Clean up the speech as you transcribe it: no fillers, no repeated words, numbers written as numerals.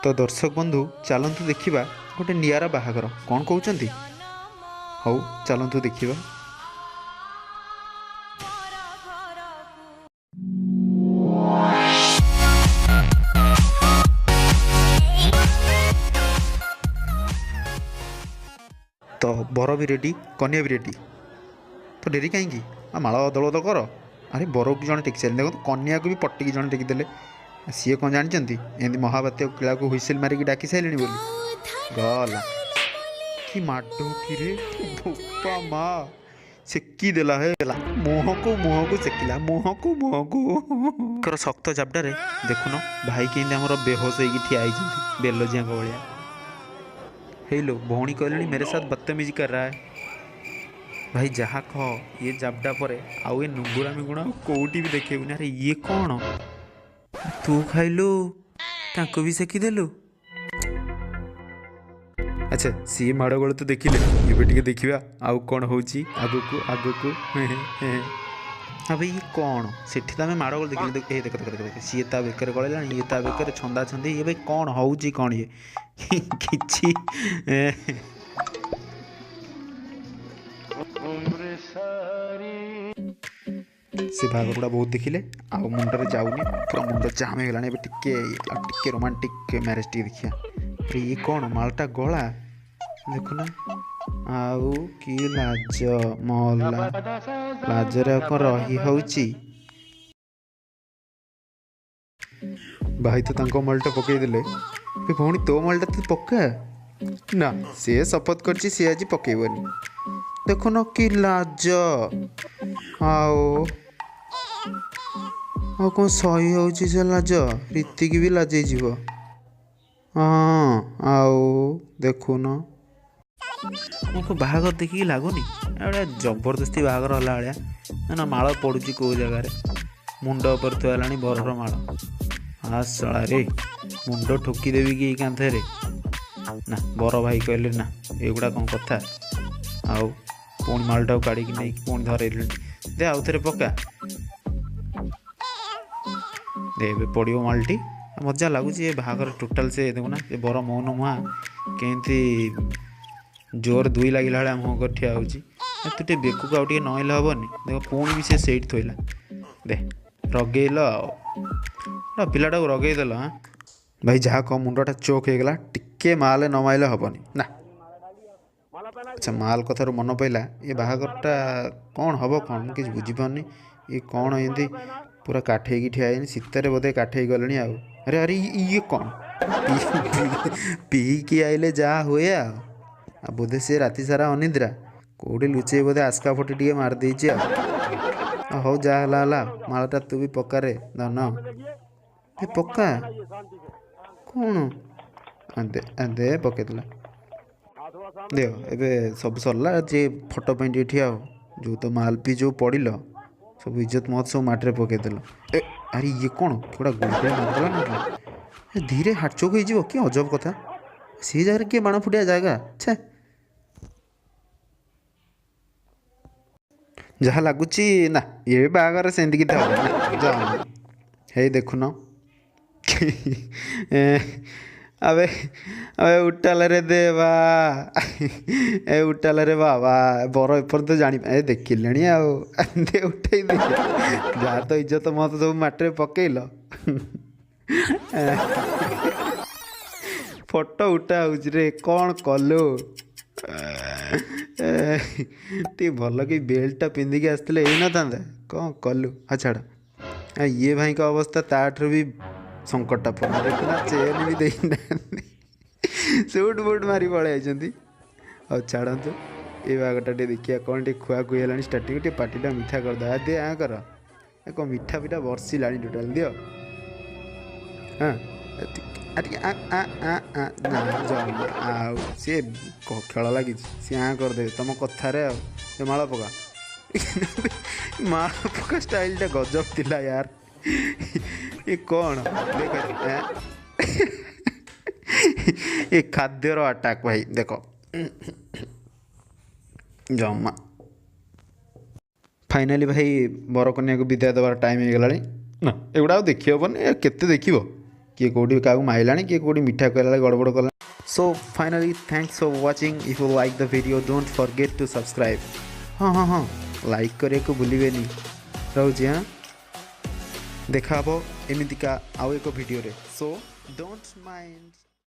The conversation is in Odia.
ତ ଦର୍ଶକ ବନ୍ଧୁ, ଚାଲନ୍ତୁ ଦେଖିବା ଗୋଟେ ନିଆରା ବାହାଘର। କ'ଣ କହୁଛନ୍ତି? ହଉ, ଚାଲନ୍ତୁ ଦେଖିବା। ତ ବର ବି ରେଡ଼ି, କନ୍ୟା ବି ରେଡ଼ି। ତ ଡେରି କାହିଁକି? ଆଉ ମାଳ ଅଦଳ ବଦଳ କର। ଆରେ, ବରକୁ ଜଣେ ଟେକି ସାରିଲେ, ଦେଖନ୍ତୁ, କନ୍ୟାକୁ ବି ପଟିକି ଜଣେ ଟେକିଦେଲେ। ସିଏ କ'ଣ ଜାଣିଛନ୍ତି ଏମିତି ମହାବାତ୍ୟା କିଳାକୁ ହୁଇସିଲ୍ ମାରିକି ଡାକି ସାରିଲେଣି ବୋଲି? ଗଲା କି ମାଡ଼ କିରେ, ବୋପା ମା, ସେକି ଦେଲା ହେ। ଦେଲା ମୁହଁକୁ ମୁହଁକୁ, ସେକିଲା ମୁହଁକୁ ମୁହଁକୁ ଶକ୍ତ ଜାବଡ଼ାରେ। ଦେଖୁନ ଭାଇ କେମିତି ଆମର ବେହୋସ ହେଇକି ଠିଆ ହେଇଛନ୍ତି ବେଲଜିଆଙ୍କ ଭଳିଆ। ହେଇଲୋ, ଭଉଣୀ କହିଲେଣି, "मेरे साथ बदतमीजी कर रहा है।" ଭାଇ, ଯାହା କହ, ଇଏ ଜାବଡ଼ା ପରେ ଆଉ ଏ ନୁଙ୍ଗୁରାମି ଗୁଣ ଆଉ କେଉଁଠି ବି ଦେଖେଇବୁନି। ଆରେ, ଇଏ କ'ଣ? ତୁ ଖାଇଲୁ, ତାଙ୍କୁ ବି ସେକିଦେଲୁ। ଆଚ୍ଛା, ସିଏ ମାଡ଼ଗୋଳ ତ ଦେଖିଲେ, ଏବେ ଟିକେ ଦେଖିବା ଆଉ କ'ଣ ହେଉଛି ଆଗକୁ ଆଗକୁ। ଆବେ, ଇଏ କ'ଣ? ସେଠି ତ ଆମେ ମାଡ଼ଗୋଳ ଦେଖିଲେ। ଏ ଦେଖ ଦେଖ ଦେଖ ଦେଖ, ସିଏ ତା ବେକରେ ଗଳେଇଲାଣି, ଇଏ ତା ବେକରେ, ଛନ୍ଦା ଛନ୍ଦି। ଇଏ ଭାଇ, କ'ଣ ହେଉଛି କ'ଣ ଇଏ କିଛି? ସେ ବାହାଘର ଗୁଡ଼ା ବହୁତ ଦେଖିଲେ, ଆଉ ମୁଣ୍ଡରେ ଯାଉନି, ପୁରା ମୁଣ୍ଡ ଜାମ୍ ହେଇଗଲାଣି। ଏବେ ଟିକେ ଆଉ ଟିକେ ରୋମାଣ୍ଟିକ୍ ମ୍ୟାରେଜ୍ ଟିକେ ଦେଖିବା। ଆରେ, ଇଏ କ'ଣ? ମାଳଟା ଗଳା ଦେଖୁନ। ଆଉ କି ଲାଜ ମଲା, ଲାଜରେ ଆଉ କ'ଣ ରହି ହେଉଛି? ଭାଇ ତ ତାଙ୍କ ମାଳଟା ପକେଇଦେଲେ। ଏ ଭଉଣୀ, ତୋ ମାଳଟା ତୁ ପକା ନା। ସିଏ ଶପଥ କରିଛି, ସିଏ ଆଜି ପକେଇବନି। ଦେଖୁନ କି ଲାଜ, ଆଉ ଆଉ କ'ଣ ସହି ହେଉଛି ସେ ଲାଜ? ରୀତିକି ବି ଲାଜେଇ ଯିବ। ହଁ, ଆଉ ଦେଖୁନ, ମୁଁ ବାହାଘର ଦେଖିକି ଲାଗୁନି ଏଭଳିଆ ଜବରଦସ୍ତି ବାହାଘର ହେଲା ଭଳିଆ ନା? ମାଳ ପଡ଼ୁଛି କେଉଁ ଜାଗାରେ, ମୁଣ୍ଡ ଉପରେ ଥୁଆ ହେଲାଣି ବରର ମାଳ। ଆ ଶଳାରେ, ମୁଣ୍ଡ ଠୋକିଦେବି କି ଏଇ କାନ୍ଥରେ? ନା, ବର ଭାଇ କହିଲେ, ନା, ଏଗୁଡ଼ା କ'ଣ କଥା? ଆଉ ପୁଣି ମାଳଟାକୁ କାଢ଼ିକି ନେଇକି ପୁଣି ଧରେଇଲେଣି, ଦେ, ଆଉ ଥରେ ପକା ଦେ, ଏବେ ପଡ଼ିବ ମାଳଟି। ମଜା ଲାଗୁଛି ଏ ବାହାଘର ଟୋଟାଲ୍। ସେ ଦେଖୁନା, ଏ ବର ମୌନ ମୁହାଁ କେମିତି ଜୋର ଦୁଇ ଲାଗିଲା ଭଳିଆ ମୁହଁ କରି ଠିଆ ହେଉଛି। ତୁ ଟିକେ ବେକକୁ ଆଉ ଟିକେ ନଇଲେ ହେବନି? ଦେଖ, ପୁଣି ବି ସେ ସେଇଠି ଥୋଇଲା। ଦେ, ରଗେଇଲ ଆଉ ନା ପିଲାଟାକୁ ରଗେଇଦେଲ। ହଁ ଭାଇ, ଯାହା କହ, ମୁଣ୍ଡଟା ଚୋକ୍ ହେଇଗଲା। ଟିକେ ମାଲେ ନ ମାଇଲେ ହେବନି ନା? ଆଚ୍ଛା, ମାଲ କଥାରୁ ମନେ ପଇଲା, ଏ ବାହାଘରଟା କ'ଣ ହେବ କ'ଣ, ମୁଁ କିଛି ବୁଝିପାରୁନି। ଇଏ କ'ଣ ଏମିତି ପୁରା କାଠେଇକି ଠିଆ ହେଇନି? ଶୀତରେ ବୋଧେ କାଠେଇ ଗଲେଣି ଆଉ। ଆରେ ଆରେ, ଇଏ କ'ଣ? ପିଇକି ଆଇଲେ ଯାହା ହୁଏ ଆଉ। ଆଉ ବୋଧେ ସେ ରାତି ସାରା ଅନିଦ୍ରା, କେଉଁଠି ଲୁଚେଇ ବୋଧେ ଆସ୍କା ଫଟି ଟିକେ ମାରିଦେଇଛି। ଆଉ ହଉ, ଯାହା ହେଲା ହେଲା, ମାଳଟା ତୁ ବି ପକାରେ ଧନ। ଏ ପକା କ'ଣ? ଦେ ଦେ, ପକେଇଦେଲା। ଦିଅ, ଏବେ ସବୁ ସରିଲା ଯେ ଫଟୋ ପାଇଁ ଟିକେ ଠିଆ ହଉ। ଯେଉଁ ତ ମାଲ ପି ଯେଉଁ ପଡ଼ିଲ, ସବୁ ଇଜ୍ଜତ ମତ ସବୁ ମାଟିରେ ପକେଇଦେଲ। ଏ ଆରେ, ଇଏ କ'ଣ? କେଉଁଟା ଗୁଳି ଫୁଳି ମାରିଦେଲା ନା କ'ଣ? ଏ ଧୀରେ, ହାର୍ଟ ଚୋକ୍ ହେଇଯିବ। କି ଅଜବ କଥା, ସେ ଜାଗାରେ କିଏ ବାଣ ଫୁଟିବା ଜାଗା? ଛେ, ଯାହା ଲାଗୁଛି ନା, ଏ ବାହାଘର ସେମିତି କିଛି ହବ ନା ଯାଉନି। ହେଇ ଦେଖୁନ, ଆବେ ଆବେ, ଉଠାଲରେ ଦେବା, ଏ ଉଠାଲରେ ବାବା। ବର ଏପର୍ଯ୍ୟନ୍ତ ଜାଣି ଏ ଦେଖିଲେଣି ଆଉ ଦେ, ଉଠେଇ ଦେ। ଯାହା ତ ଇଜ୍ଜତ ମତ ସବୁ ମାଟିରେ ପକେଇଲ। ଫଟୋ ଉଠା ହେଉଛି ରେ, କ'ଣ କଲୁ? ଟିକେ ଭଲ କି ବେଲ୍ଟଟା ପିନ୍ଧିକି ଆସିଥିଲେ ହେଇନଥାନ୍ତା? କ'ଣ କଲୁ? ହଁ, ଛାଡ଼। ଇଏ ଭାଇଙ୍କ ଅବସ୍ଥା ତାଠାରୁ ବି ସଙ୍କଟାପନ୍ନ। ଦେଖୁନା, ଚେନ୍ ବି ଦେଇନାହାନ୍ତି, ସୁଟ୍ ବୁଟ୍ ମାରି ପଳେଇ ଆଇଛନ୍ତି। ଆଉ ଛାଡ଼ନ୍ତୁ, ଏ ବାହାଘରଟା ଟିକେ ଦେଖିବା କ'ଣ। ଟିକେ ଖୁଆଖୁଇ ହେଲାଣି ଷ୍ଟାର୍ଟିଂ, ଟିକେ ପାଟିଟା ମିଠା କରିଦେବା। ଦେ, ଆଁ କର। ଏ କ'ଣ ମିଠା ପିଠା ବର୍ଷିଲାଣି ଟୋଟାଲ୍। ଦିଅ, ହଁ, ଟିକେ ଆ ଆ ଆ ଆ। ନା ଜମା, ଆଉ ସିଏ ଖେଳ ଲାଗିଛି, ସିଏ ଆଁ କରିଦେବେ ତମ କଥାରେ। ଆଉ ଏ ମାଳ ପକା, ମାଳ ପକା ଷ୍ଟାଇଲଟା ଗଜବ ଥିଲା ୟାର। ଏ କ'ଣ ଦେଖ, ଏ ଖାଦ୍ୟର ଆଟାକ୍ ଭାଇ, ଦେଖ ଜମା। ଫାଇନାଲି ଭାଇ, ବରକନ୍ୟାକୁ ବିଦାୟ ଦେବାର ଟାଇମ୍ ହେଇଗଲାଣି ନା? ଏଗୁଡ଼ା ଆଉ ଦେଖି ହେବନି, କେତେ ଦେଖିବ? କିଏ କେଉଁଠି କାହାକୁ ମାଇଲାଣି, କିଏ କେଉଁଠି ମିଠା ଖୁଆଇଲା ବେଳେ ଗଡ଼ବଡ଼ କଲା। So finally, thanks for watching. If you like the video, don't forget to subscribe. ହଁ, ଲାଇକ୍ କରିବାକୁ ଭୁଲିବେନି। ରହୁଛି। ହଁ, ଦେଖା ହେବ ଏମିତିକା ଆଉ ଏକ ଭିଡ଼ିଓରେ। So don't mind.